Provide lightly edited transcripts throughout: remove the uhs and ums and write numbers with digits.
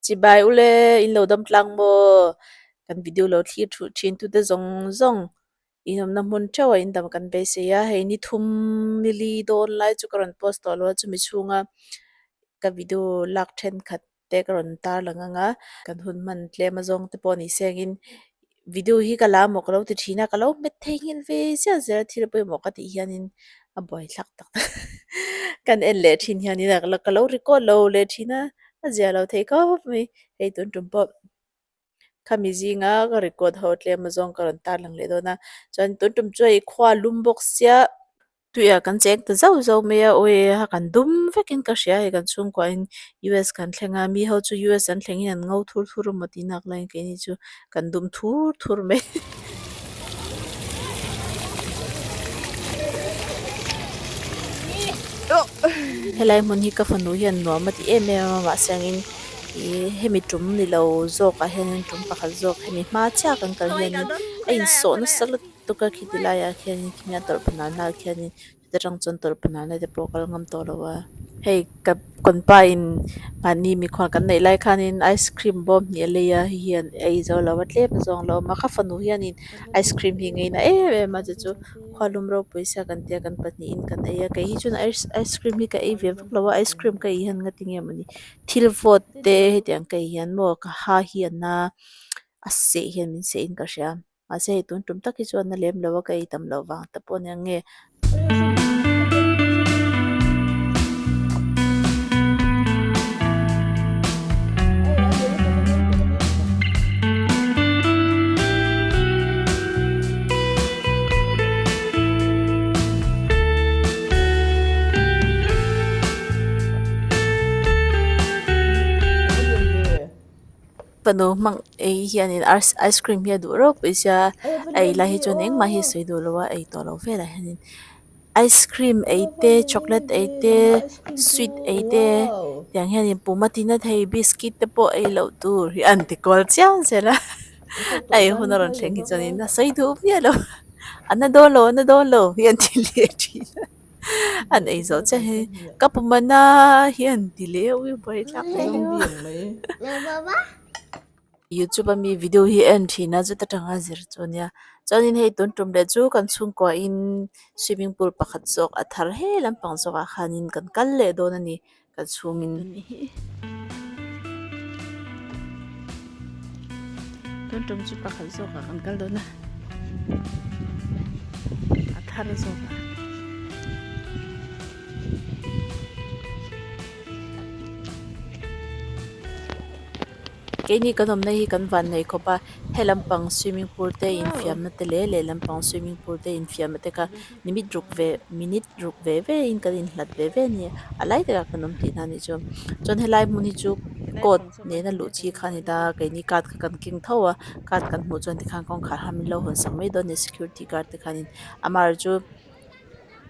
Chibai ule in lo dam tlang maw? Kan video lo thlir thuh thin tute zawng zawng in awmna hmun theuh a in dam kan beisei a, hei ni thum nili dawn lai chu ka rawn post tawh lo a chumi chhunga ka video lak thenkhat te ka rawn tar lang ang a, kan hun hman tlem a zawng te pawh ni sengin video hi ka la maw ka lo ti thin a, ka lo hmet thei nghilh ve ziah zel a thil pawimawh ka tih hianin a buai thlak tak tak kan en leh thin hianin ka lo record lo leh thin a, a zia lo thei khawp mai hei tun tum pawh khami zinga ka record ho tlem a zawng ka rawn tar lang leh dawn a, chuan tun tum chu hei khua lum bawk sia. Tuiah kan cheng ta zauh zauh mai a awi a kan dum vekin ka hria hei kan chhungkuahin US kan thleng a mi ho chu US an thleng in an ngo thur thur a maw tih nak laiin keini chu kan dum thur thur mai. Helai hmun hi ka fanu hian nuam a ti em em a mahse angin ih hemi tum ni lo zawkah hianin tum pakhat zawk hemi hma chiah kan kal hianin a insawh nasa lutuk. Tuka khiti laiah khianin khimi a tawlh phanalna ah khianin chuta tang chuan tawlh phanalna te pawh a kal ngam tawh lo a. Hei ka kawnpa in mahni mikhual kan neih lai khanin ice cream bawm hnih a lei a hei hian a ei zo lo a tlem a zawng lo a awm a ka fanu hianin ice cream hi ngaina em em a chu chu khualum ropui sia kan tia kan pahnihin kan ei a kei hi chuan ice ice cream hi ka ei ve vak lo a ice cream ka ei hian ngati nge mawni thil vawt te hetiang ka ei hian maw ka ha hi a na a seh hian min seh in ka hria. Mahse hei tun tum tak hi chuan a lem lo a ka ei tam loh vang te pawh a nia nge. Fanu hmang ei hianin ice ice cream hi a duh ropui sia a ei lai hi chuan engmah hi a sawi duh lo a ei tawh lo velah hianin ice cream ei te chocolate ei te sweet ei te tiang hianin pum a tina thei biscuit te pawh ei loh tur hi an ti kual chiam zel a a ei hun a rawn thleng hi chuanin a sawi duh miah lo a na dawn lo a na dawn lo hi an ti leh thin a. An ei zawh chiah hi ka pumana hi an ti leh ui buai thlak hle youtube ami video hi a en thin a chuta tanga zir chu ania chuanin hei tun tum leh chu kan chhungkua in swimming pool pakhat zawk a thar he lampang zawk ah khanin kan kal leh dawn a ni kan chhungin tun tum chu pakhat zawk ah kan kal dawn a a thar zawk ah. Keini kan awmna hi kan van nei khawp a he lampang swimming pool te infiamna te leh lehlam pang swimming pool te infiamna te kha minute ruk ve minute ruk ve ve in kan inhlat ve ve a ni a lai takah kan awm tihna a nih chu chuan helai hmun hi chu coat nena luh chi kha a ni ta keini card kha kan keng tho a card kan hmuh chuan tikhan kawngkhar kha min lo hawn sak mai dawn a ni security guard te khanin amaherawhchu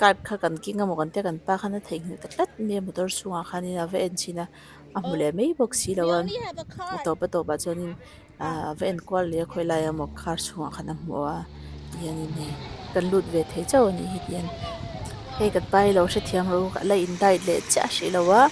card kha kan keng emaw kan tia kan pa khan a theihnghilh ta tlat mai a motor chhungah khanin a va en chhin a a hmu leh mai bawk si lo a a tawp a tawpah chuanin ahh a va en kual leh a khawi lai emaw car chhungah khan a hmu a tihianin hei kan lut ve thei chauh a nih hi tihian hei kan pa hi lo hrethiam rawh u la in diet leh chiah hrih lo a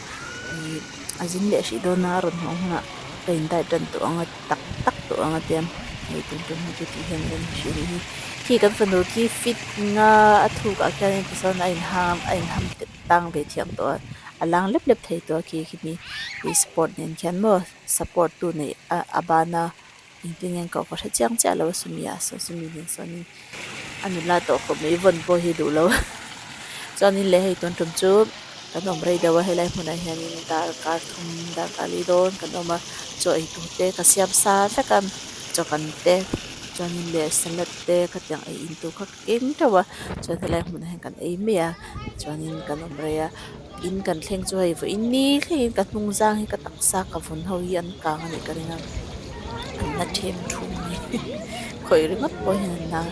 ih a zin leh hrih dawn a a rawn hmuh hunah ka in diet tan tawh ang a tak tak tawh ang a tia hei tun tum hi chu tih hian a rawn hrih a nih hi khi kan fanu khi fit nga a thuk ah khianin tichuan a inham a inham tang ve thiam tawh a a lang lep lep thei tawh a khi khimi ih sport nen khian maw. Support tu neih a a ban a engtin nge an koh ka hre chiang chiah lo a sumi ah saw sumi nen sawnin a nula tawh khawp mai vawn pawh hi duh lo chuanin leh hei tun tum chu kan awm rei deuh a helai hmunah hianin darkar thum darkar li dawn kan awm a chaw ei tur te ka siam sa vek a chaw kan te chuanin leh salad te khatiang ei in tur kha ka keng teuh a chuan helai hmunah hian kan ei mai a chuanin kan awm rei a. In kan thleng chu hei vawiin ni thlengin ka hnung zang hi ka taksa ka vawn ho hi an kang a nih ka ring a an la them thum a ni khawih ringawt pawh hian an la.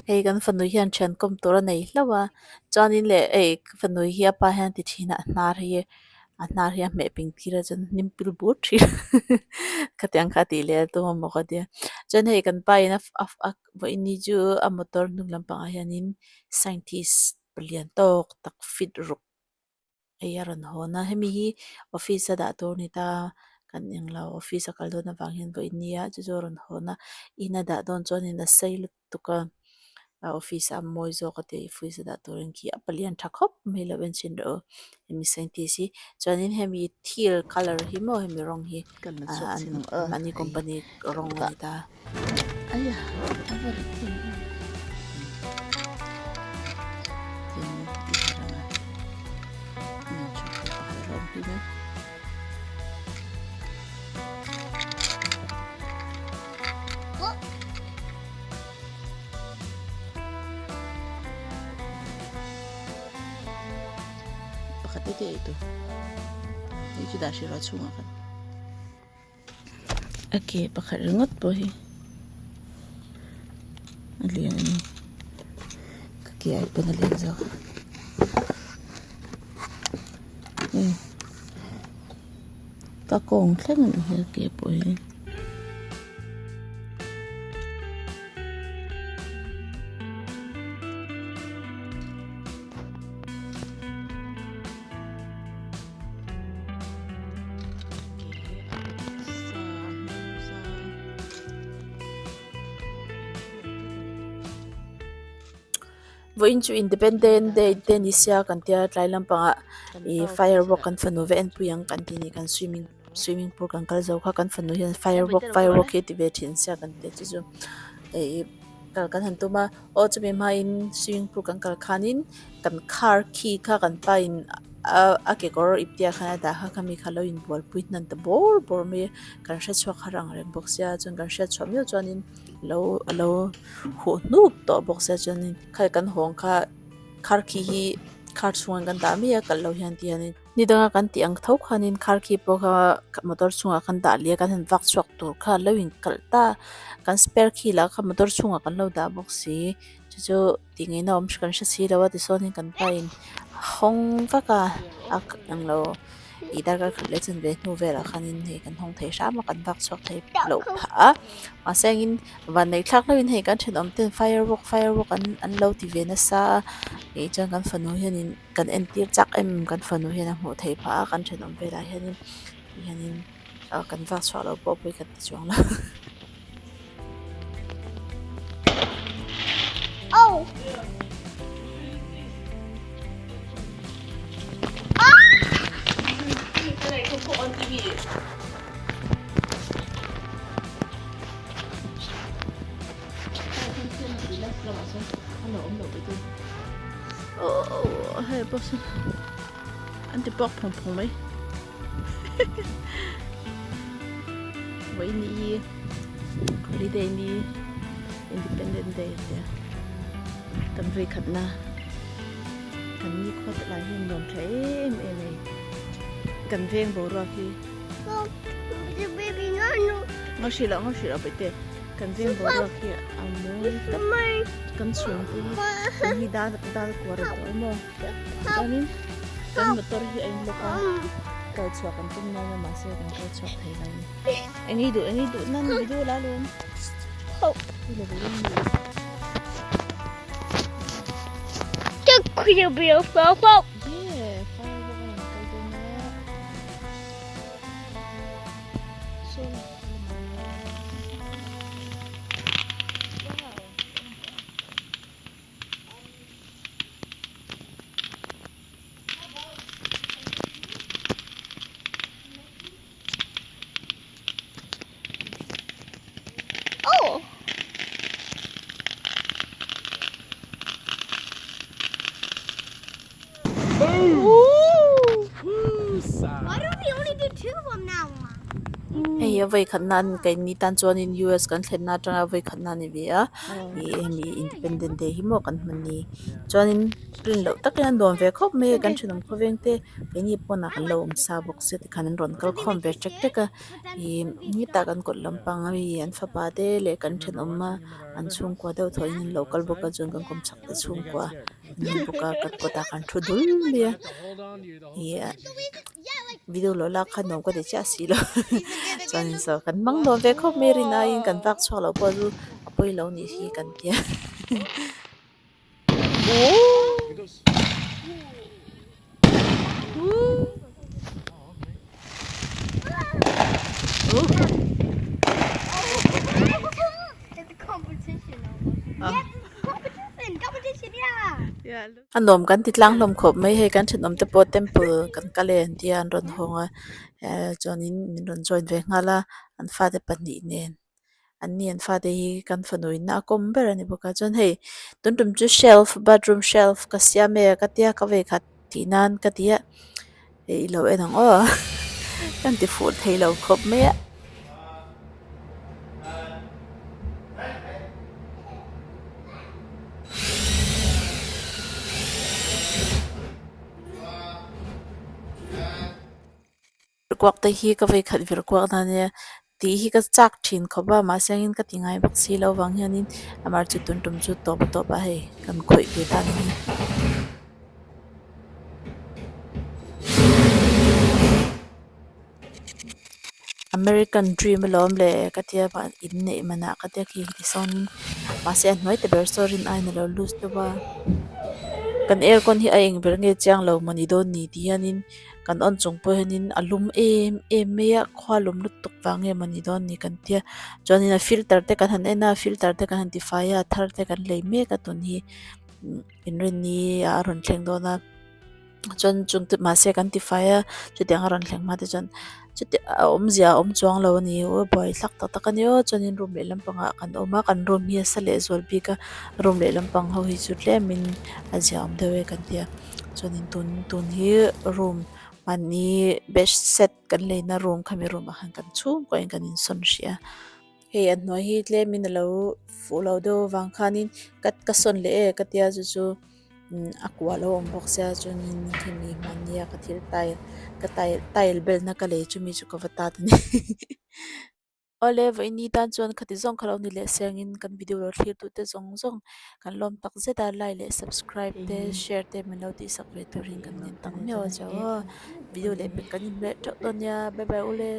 Hei kan fanu hian thian kawm tur a nei hlauh a chuanin leh hei ka fanu hi a pa hian ti thin a a hnar hi a hnar hi a hmeh ping tir a chuan hnim pil bur thin khatiang kha a tih leh a tum a maw ka tia chuan hei kan pa in a a vawiin chu a motor hnung lampangah hianin scientist palian tawk tak fit ruk hei a rawn hawn a hemi hi office a dah tur a ni ta kan englo office a kal dawn avang hian vawiin nia chu chu a rawn hawn a in a dah dawn chuanin a sei lutuk a a office ah a mawi zawk a tia office a dah turin khi a palian tha khawp mai lo en chhin rawh u hemi scientist hi chuanin hemi thil colour hi maw hemi rawng hi ahh mahni company rawng a ni ta. Pakhat te te ei tur hei chu dah hrih rawh a chhungah khan a ke pakhat ringawt pawh hi a lian a ni ka ke ai pawn a lian zawk hei ka kawng thleng a ni hi a ke pawh hi. Vawiin chu Independent Day te ni sia kan tia tlai lampangah ih firework kan fanu ve enpui ang kan tih ni kan swimming swimming pool kan kal zo kha kan fanu hian firework firework hi a ti ve thin sia kan tia chu chu ih kal kan han tum a aw chumi hmain swimming pool kan kal khanin kan car khi kha kan pa in a kekawr ipte ah khan a dah kha khami kha lo inbualpui hnan ta bawr bawr mai a kan hre chhuak har ang reng bawk sia chuan kan hriat chhuah miau chuanin lo a lo huh hnup tawh bawk sia chuanin kha kan hawng kha car khi hi car chhungah kan dah mai a kalh lo hian ti hianin. Ni danga kan tih ang tho khanin car khi pawh kha motor chhungah kan dah leh a kan han vak chhuak tur kha lo inkalh ta kan spare khi lah kha motor chhungah kan lo dah bawk si chu chu tih ngaihna awm kan hre si lo a tichuanin kan pa in a hawng vak a a englo ih darkar khat leh chanve hnu velah khanin hei kan hawng thei hram a kan vak chhuak thei loh phah a mahse engin vanneih thlak hlauhin hei kan thenawm ten firework firework an an lo ti ve nasa a ih chuan kan fanu hianin. Kan entir chak em kan fanu hian a hmuh theih phah a kan thenawm velah hianin hianin ah kan vak chhuah loh pawh pawi kan ti chuang lo. Hei pawh sawn an ti puak phawng phawng mai vawiin hi holiday ni independent day a tia kan vei khatna kan nikhua te lai hian nuam tha em em a ni kan veng boruak hi ngaw hrih loh ngaw hrih loh paihte. Kan veng boruak hi a mawi tak kan chhungte hi tun hi dar dar kuar a tawh maw chuanin kan motor hi a in lock a kal chhuah kan tum nana mahse kan kal chhuak thei lo a ni eng i duh eng i duh nan mi duh la lawm Yeah, firework a rawn kal dawn a. Hei hi a vawikhat na an keini tan chuanin US kan thlenna atanga vawikhat na a ni ve a ih hemi independent day hi maw kan hman ni chuanin rin loh takin a nuam ve khawp mai a kan thenawm khawveng te keini pawnah kan lo awm sa bawk sia tikhan an rawn kal khawm ve ṭek ṭek a ih hetah kan kawt lampang ami an fapa te leh kan thenawm a an chhungkua deuh thaw in an lo kal bawk a chuan kan kawmchhak te chhungkua an ni bawk a kan kawtah kan thu dul mai a ih video lo lak kha nuam ka ti chiah si lo chuan in saw kan hmang nuam ve khawp mai rin aiin kan vak chhuak loh pawh chu a pawi lo nih hi kan tia. A nuam kan ti tlang hlawm khawp mai hei kan thenawm te pawh temple kan kal e an tia an rawn hawng a eh chuanin min rawn join ve nghal a an fate pahnih nen an ni an fate hi kan fanu in a kawm ber a ni bawk a chuan hei tun tum chu shelf bathroom shelf ka siam e ka tia ka vei khat tih nan ka ti a hei i lo en ang aw ka ti fuh thei lo khawp mai a. Kuak te hi ka vei khat vir kuak na ania tih hi ka chak thin khawp a mahse engin ka ti ngai bawk si lo vang hianin amah chu tun tum chu tawp a tawp a hei kan khawih ve ta ni. American dream alawm le ka tia in neih manah ka tia khi ti sawnin mahse a hnuai ta ber saw rin aiin alo loose deuh a kan aircon hi a eng ber nge chiang lo mawni dawn ni ti hianin kan on chung pawh hianin a lum em em mai a khua lum lutuk vang nge mawni dawn ni kan tia chuanin a filter te kan han en a filter te kan han tifai a a thar te kan lei mek a tun hi inrinni ah a rawn thleng dawn a. Chuan chung te mahse kan tifai a chutiang a rawn thleng hma te chuan chuti a awmzia a awm chuang lo a ni aw buai thlak tak tak a ni aw chuanin room leh lampangah kan awm a kan room hi a sa leh zual bik a room leh lampang ho hi chu tlemin a zia awm deuh e kan ti a chuanin tun tun hi room mahni bed set kan leina room khami room ah khan kan chhungkaw in kan insawn hrih a. Hei a hnuai hi tlemin a lo fuh lo deuh avang khanin ka ka sawn leh e ka tia chu chu a kua lo awm bawk sia chuanin khami hmannia ka thil tile ka tile tile belna ka lei chumi chu ka va tat a ni. Awle vawiini tan chuan khati zawng kha lo ni leh siangin kan video lo thlir tute zawng zawng kan lawm tak zet a like leh subscribe te share te min lo tihsak ve turin kan ngen tak miau a chau aw video leh pek kan inhmeh teuh dawn nia bye bye ule.